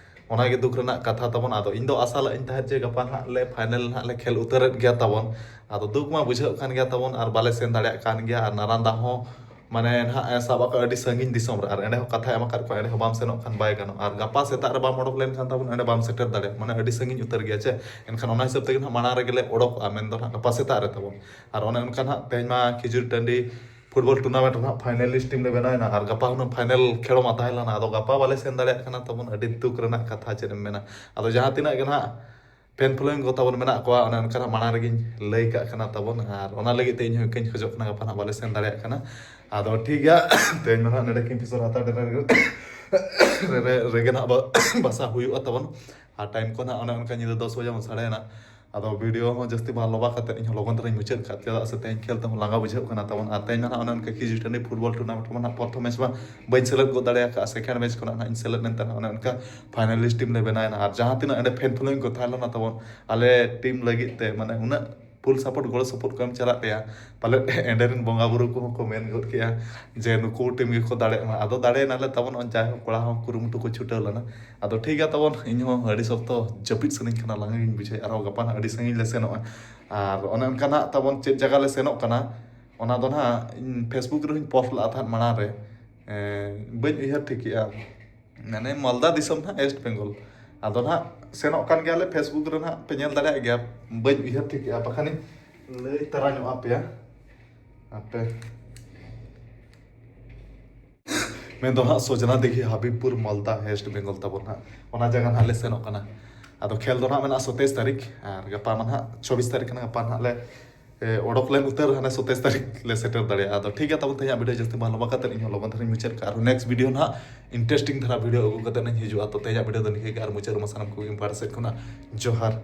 ᱚᱱᱟᱜᱮ ᱫᱩᱠ ᱨᱮᱱᱟᱜ ᱠᱟᱛᱷᱟ ᱛᱟᱵᱚᱱ᱾ ᱟᱫᱚ ᱤᱧ ᱫᱚ ᱟᱥᱟ ᱞᱟᱜ ᱟᱹᱧ ᱛᱟᱦᱮᱸᱫ ᱡᱮ ᱜᱟᱯᱟ ᱱᱟᱦᱟᱜ ᱞᱮ ᱯᱷᱟᱭᱱᱮᱞ ᱱᱟᱦᱟᱜ ᱞᱮ ᱠᱷᱮᱞ ᱩᱛᱟᱹᱨᱮᱫ ᱜᱮᱭᱟ ᱛᱟᱵᱚᱱ᱾ ᱟᱫᱚ ᱫᱩᱠ ᱢᱟ ᱵᱩᱡᱷᱟᱹᱜ ᱠᱟᱱ ᱜᱮᱭᱟ ᱛᱟᱵᱚᱱ, ᱟᱨ ᱵᱟᱞᱮ ᱥᱮᱱ ᱫᱟᱲᱮᱭᱟᱜ ᱠᱟᱱ ᱜᱮᱭᱟ᱾ ᱟᱨ ᱱᱟᱨᱟᱱᱫᱟ ᱦᱚᱸ ᱢᱟᱱᱮ ᱱᱟᱦᱟᱜ ᱮ ᱥᱟᱵ ᱟᱠᱟᱫ ᱟᱹᱰᱤ ᱥᱟᱺᱜᱤᱧ ᱫᱤᱥᱚᱢ ᱨᱮ, ᱟᱨ ᱮᱸᱰᱮ ᱦᱚᱸ ᱠᱟᱛᱷᱟᱭ ᱮᱢ ᱟᱠᱟᱫ ᱠᱚᱣᱟ, ᱮᱸᱰᱮ ᱦᱚᱸ ᱵᱟᱢ ᱥᱮᱱᱚᱜ ᱠᱷᱟᱱ ᱵᱟᱭ ᱜᱟᱱᱚᱜᱼᱟ᱾ ᱟᱨ ᱜᱟᱯᱟ ᱥᱮᱛᱟᱜ ᱨᱮ ᱵᱟᱢ ᱚᱰᱚᱠ ᱞᱮᱱᱠᱷᱟᱱ ᱛᱟᱵᱚᱱ ᱚᱸᱰᱮ ᱵᱟᱢ ᱥᱮᱴᱮᱨ ᱫᱟᱲᱮᱭᱟᱜᱼᱟ, ᱢᱟᱱᱮ ᱟᱹᱰᱤ ᱥᱟᱺᱜᱤᱧ ᱩᱛᱟᱹᱨ ᱜᱮᱭᱟ ᱪᱮ᱾ ᱮᱱᱠᱷᱟᱱ ᱚᱱᱟ ᱦᱤᱥᱟᱹᱵ ᱛᱮᱜᱮ ᱱᱟᱦᱟᱜ ᱢᱟᱲᱟᱝ ᱨᱮᱜᱮ ᱞᱮ ᱚᱰᱚᱠᱚᱜᱼᱟ, ᱢᱮᱱᱫᱚ ᱱᱟᱦᱟᱜ ᱜᱟᱯᱟ ᱥᱮᱛᱟᱜ ᱨᱮ ᱛᱟᱵᱚᱱ᱾ ᱟᱨ ᱚᱱᱮ ᱚᱱᱠᱟ ᱱᱟᱦᱟᱜ ᱛᱮᱦᱮᱧ ᱢᱟ ᱠᱷᱤᱡᱩᱨ ᱴᱟᱺᱰᱤ ᱯᱷᱩᱴᱵᱚᱞ ᱴᱩᱨᱱᱟᱢᱮᱱᱴ ᱨᱮᱱᱟᱜ ᱯᱷᱟᱭᱱᱟᱞᱤᱥᱴ ᱴᱤᱢ ᱞᱮ ᱵᱮᱱᱟᱣ ᱮᱱᱟ, ᱟᱨ ᱜᱟᱯᱟ ᱦᱩᱱᱟᱹᱝ ᱯᱷᱟᱭᱱᱟᱞ ᱠᱷᱮᱞ ᱢᱟ ᱛᱟᱦᱮᱸ ᱞᱮᱱᱟ᱾ ᱟᱫᱚ ᱜᱟᱯᱟ ᱵᱟᱞᱮ ᱥᱮᱱ ᱫᱟᱲᱮᱭᱟᱜ ᱠᱟᱱᱟ ᱛᱟᱵᱚᱱ, ᱟᱹᱰᱤ ᱫᱩᱠ ᱨᱮᱱᱟᱜ ᱠᱟᱛᱷᱟ ᱪᱮᱫ ᱮᱢ ᱢᱮᱱᱟ᱾ ᱟᱫᱚ ᱡᱟᱦᱟᱸ ᱛᱤᱱᱟᱹᱜ ᱜᱮ ᱱᱟᱦᱟᱜ ᱯᱷᱮᱱ ᱯᱷᱚᱞᱳᱭᱤᱝ ᱠᱚ ᱛᱟᱵᱚᱱ ᱢᱮᱱᱟᱜ ᱠᱚᱣᱟ, ᱚᱱᱮ ᱚᱱᱠᱟ ᱱᱟᱦᱟᱜ ᱢᱟᱲᱟᱝ ᱨᱮᱜᱮᱧ ᱞᱟᱹᱭ ᱠᱟᱜ ᱠᱟᱱᱟ ᱛᱟᱵᱚᱱ, ᱟᱨ ᱚᱱᱟ ᱞᱟᱹᱜᱤᱫ ᱛᱮ ᱤᱧ ᱦᱚᱸ ᱤᱠᱟᱹᱧ ᱠᱷᱚᱡᱚᱜ ᱠᱟᱱᱟ, ᱜᱟᱯᱟ ᱱᱟᱦᱟᱜ ᱵᱟᱞᱮ ᱥᱮᱱ ᱫᱟᱲᱮᱭᱟᱜ ᱠᱟᱱᱟ᱾ ᱟᱫᱚ ᱴᱷᱤᱠ ᱜᱮᱭᱟ, ᱛᱮᱦᱮᱧ ᱢᱟ ᱱᱟᱦᱟᱜ ᱱᱚᱰᱮ ᱠᱤᱝᱯᱷᱤᱥᱚᱨ ᱦᱟᱛᱟ ᱰᱮᱨᱟ ᱨᱮᱜᱮ, ᱨᱮ-, ᱨᱮᱜᱮ ᱱᱟᱦᱟᱜ ᱵᱟ-, ᱵᱟᱥᱟ ᱦᱩᱭᱩᱜᱼᱟ ᱛᱟᱵᱚᱱ᱾ ᱟᱨ ᱴᱟᱭᱤᱢ ᱠᱚ ᱱᱟᱦᱟᱜ ᱚᱱᱮ ᱚᱱᱠᱟ ᱧᱤᱫᱟᱹ ᱫᱚᱥ ᱵᱟᱡᱮ ᱵᱚᱱ ᱥᱟᱰᱮᱭᱮᱱᱟ᱾ ᱟᱫᱚ ᱵᱷᱤᱰᱤᱭᱳ ᱦᱚᱸ ᱡᱟᱹᱥᱛᱤ ᱵᱟᱝ ᱞᱚᱢᱵᱟ ᱠᱟᱛᱮ ᱤᱧ ᱦᱚᱸ ᱞᱚᱜᱚᱱ ᱫᱷᱟᱨᱟᱧ ᱢᱩᱪᱟᱹᱫ ᱠᱟᱜᱼᱟ, ᱪᱮᱫᱟᱜ ᱥᱮ ᱛᱮᱦᱮᱧ ᱠᱷᱮᱞ ᱛᱮᱦᱚᱸ ᱞᱟᱸᱜᱟ ᱵᱩᱡᱷᱟᱹᱜ ᱠᱟᱱᱟ ᱛᱟᱵᱚᱱ᱾ ᱟᱨ ᱛᱮᱦᱮᱧ ᱢᱟ ᱱᱟᱦᱟᱜ ᱚᱱᱮ ᱚᱱᱠᱟ ᱠᱷᱤᱡᱩᱨᱴᱟᱹᱱᱤ ᱯᱷᱩᱴᱵᱚᱞ ᱴᱩᱨᱱᱟᱢᱮᱱᱴ ᱨᱮᱢᱟ ᱱᱟᱦᱟᱜ ᱯᱨᱚᱛᱷᱚᱢ ᱢᱮᱪ ᱢᱟ ᱵᱟᱹᱧ ᱥᱮᱞᱮᱫ ᱜᱚᱫ ᱫᱟᱲᱮ ᱟᱠᱟᱫᱼᱟ, ᱥᱮᱠᱮᱱᱰ ᱢᱮᱪ ᱠᱷᱚᱱᱟᱜ ᱱᱟᱦᱟᱜ ᱤᱧ ᱥᱮᱞᱮᱫ ᱮᱱᱛᱮ ᱱᱟᱦᱟᱜ ᱚᱱᱮ ᱚᱱᱠᱟ ᱯᱷᱟᱭᱱᱟᱞᱤᱥᱴ ᱴᱤᱢ ᱞᱮ ᱵᱮᱱᱟᱣ ᱮᱱᱟ᱾ ᱟᱨ ᱡᱟᱦᱟᱸ ᱛᱤᱱᱟᱹᱜ ᱚᱸᱰᱮ ᱯᱷᱮᱱ ᱯᱷᱚᱞᱳᱭᱤᱝ ᱠᱚ ᱛᱟᱦᱮᱸ ᱞᱮᱱᱟ ᱛᱟᱵᱚᱱ, ᱟᱞᱮ ᱴᱤᱢ ᱞᱟᱹᱜᱤᱫ ᱛᱮ ᱢᱟᱱᱮ ᱩᱱᱟᱹᱜ ᱯᱷᱩᱞ ᱥᱟᱯᱳᱨᱴ ᱜᱚᱲᱚ ᱥᱟᱯᱳᱨᱴ ᱠᱚ ᱮᱢ ᱪᱟᱞᱟᱜ ᱛᱟᱭᱟ, ᱯᱟᱞᱮᱫ ᱮᱸᱰᱮ ᱨᱮᱱ ᱵᱚᱸᱜᱟ ᱵᱩᱨᱩ ᱠᱚᱦᱚᱸ ᱠᱚ ᱢᱮᱱ ᱜᱚᱫ ᱠᱮᱜᱼᱟ ᱡᱮ ᱱᱩᱠᱩ ᱴᱤᱢ ᱜᱮᱠᱚ ᱫᱟᱲᱮᱜ ᱢᱟ᱾ ᱟᱫᱚ ᱫᱟᱲᱮᱭᱮᱱᱟᱞᱮ ᱛᱟᱵᱚᱱ, ᱱᱚᱜᱼᱚᱭ ᱡᱟᱭᱦᱳᱠ ᱠᱚᱲᱟ ᱦᱚᱸ ᱠᱩᱨᱩᱢᱩᱴᱩ ᱠᱚ ᱪᱷᱩᱴᱟᱹᱣ ᱞᱮᱱᱟ᱾ ᱟᱫᱚ ᱴᱷᱤᱠ ᱜᱮᱭᱟ ᱛᱟᱵᱚᱱ, ᱤᱧ ᱦᱚᱸ ᱟᱹᱰᱤ ᱥᱚᱠᱛᱚ ᱡᱟᱹᱯᱤᱫ ᱥᱟᱱᱟᱧ ᱠᱟᱱᱟ, ᱞᱟᱸᱜᱟ ᱜᱤᱧ ᱵᱩᱡᱷᱟᱹᱣᱮᱫᱼᱟ, ᱟᱨᱦᱚᱸ ᱜᱟᱯᱟ ᱱᱟᱦᱟᱜ ᱟᱹᱰᱤ ᱥᱟᱺᱜᱤᱧ ᱞᱮ ᱥᱮᱱᱚᱜᱼᱟ᱾ ᱟᱨ ᱚᱱᱮ ᱚᱱᱠᱟ ᱱᱟᱦᱟᱜ ᱛᱟᱵᱚᱱ ᱪᱮᱫ ᱡᱟᱭᱜᱟ ᱞᱮ ᱥᱮᱱᱚᱜ ᱠᱟᱱᱟ, ᱚᱱᱟ ᱫᱚ ᱱᱟᱦᱟᱜ ᱤᱧ ᱯᱷᱮᱥᱵᱩᱠ ᱨᱮᱦᱚᱸᱧ ᱯᱳᱥᱴ ᱞᱟᱜᱼᱟ ᱛᱟᱦᱮᱸᱫ ᱢᱟᱲᱟᱝ ᱨᱮ, ᱮᱸ, ᱵᱟᱹᱧ ᱩᱭᱦᱟᱹᱨ ᱴᱷᱤᱠᱮᱜᱼᱟ, ᱢᱟᱱᱮ ᱢᱟᱞᱫᱟ ᱫᱤᱥᱚᱢ ᱱᱟᱦᱟᱜ, ᱳᱭᱮᱥᱴ ᱵᱮᱝᱜᱚᱞ᱾ ᱟᱫᱚ ᱱᱟᱦᱟᱜ ᱥᱮᱱᱚᱜ ᱠᱟᱱ ᱜᱮᱭᱟᱞᱮ, ᱯᱷᱮᱥᱵᱩᱠ ᱨᱮ ᱱᱟᱦᱟᱜ ᱯᱮ ᱧᱮᱞ ᱫᱟᱲᱮᱭᱟᱜ ᱜᱮᱭᱟ, ᱵᱟᱹᱧ ᱩᱭᱦᱟᱹᱨ ᱴᱷᱤᱠᱮᱜᱼᱟ, ᱵᱟᱠᱷᱟᱱᱤᱧ ᱞᱟᱹᱭ ᱛᱟᱨᱟ ᱧᱚᱜ ᱟᱯᱮᱭᱟ᱾ ᱟᱯᱮ ᱢᱮᱱᱫᱚ ᱦᱟᱸᱜ ᱥᱚᱡᱽᱱᱟ ᱫᱤᱜᱷᱤ ᱦᱟᱵᱤᱵᱽᱯᱩᱨ ᱢᱟᱞᱫᱟ ᱳᱭᱮᱥᱴ ᱵᱮᱝᱜᱚᱞ ᱛᱟᱵᱚᱱ ᱦᱟᱸᱜ, ᱚᱱᱟ ᱡᱟᱭᱜᱟ ᱱᱟᱦᱟᱜ ᱞᱮ ᱥᱮᱱᱚᱜ ᱠᱟᱱᱟ᱾ ᱟᱫᱚ ᱠᱷᱮᱞ ᱫᱚ ᱱᱟᱦᱟᱜ ᱢᱮᱱᱟᱜᱼᱟ ᱥᱚᱛᱟᱭᱤᱥ ᱛᱟᱹᱨᱤᱠᱷ, ᱟᱨ ᱜᱟᱯᱟ ᱢᱟ ᱱᱟᱦᱟᱜ ᱪᱚᱵᱵᱤᱥ ᱛᱟᱹᱨᱤᱠᱷ ᱠᱟᱱᱟ, ᱜᱟᱯᱟ ᱱᱟᱦᱟᱜ ᱞᱮ ᱮ, ᱚᱰᱚᱠ ᱞᱮᱱ ᱩᱛᱟᱹᱨ ᱦᱟᱱᱮ ᱥᱚᱛᱟᱭᱤᱥ ᱛᱟᱹᱨᱤᱠᱷ ᱞᱮ ᱥᱮᱴᱮᱨ ᱫᱟᱲᱮᱭᱟᱜᱼᱟ᱾ ᱟᱫᱚ ᱴᱷᱤᱠ ᱜᱮᱭᱟ ᱛᱟᱵᱚᱱ, ᱛᱮᱦᱮᱧᱟᱜ ᱵᱷᱤᱰᱤᱭᱳ ᱡᱟᱹᱥᱛᱤ ᱵᱟᱝ ᱞᱚᱢᱵᱟ ᱠᱟᱛᱮ ᱤᱧ ᱦᱚᱸ ᱞᱚᱜᱚᱱ ᱫᱷᱟᱨᱟᱧ ᱢᱩᱪᱟᱹᱫ ᱠᱟᱜᱼᱟ᱾ ᱟᱨᱦᱚᱸ ᱱᱮᱠᱥᱴ ᱵᱷᱤᱰᱤᱭᱳ ᱱᱟᱦᱟᱜ ᱤᱱᱴᱟᱨᱮᱥᱴᱤᱝ ᱫᱷᱟᱨᱟ ᱵᱷᱤᱰᱤᱭᱳ ᱟᱹᱜᱩ ᱠᱟᱛᱮ ᱤᱧ ᱦᱤᱡᱩᱜᱼᱟ᱾ ᱛᱚ ᱛᱮᱦᱮᱧᱟᱜ ᱵᱷᱤᱰᱤᱭᱳ ᱫᱚ ᱱᱤᱝᱠᱟᱹ ᱜᱮ, ᱟᱨ ᱢᱩᱪᱟᱹᱫ ᱨᱮᱢᱟ ᱥᱟᱱᱟᱢ ᱠᱚᱜᱮ ᱤᱧ ᱯᱟᱦᱴᱟ ᱥᱮᱫ ᱠᱷᱚᱱᱟᱜ ᱡᱚᱦᱟᱨ᱾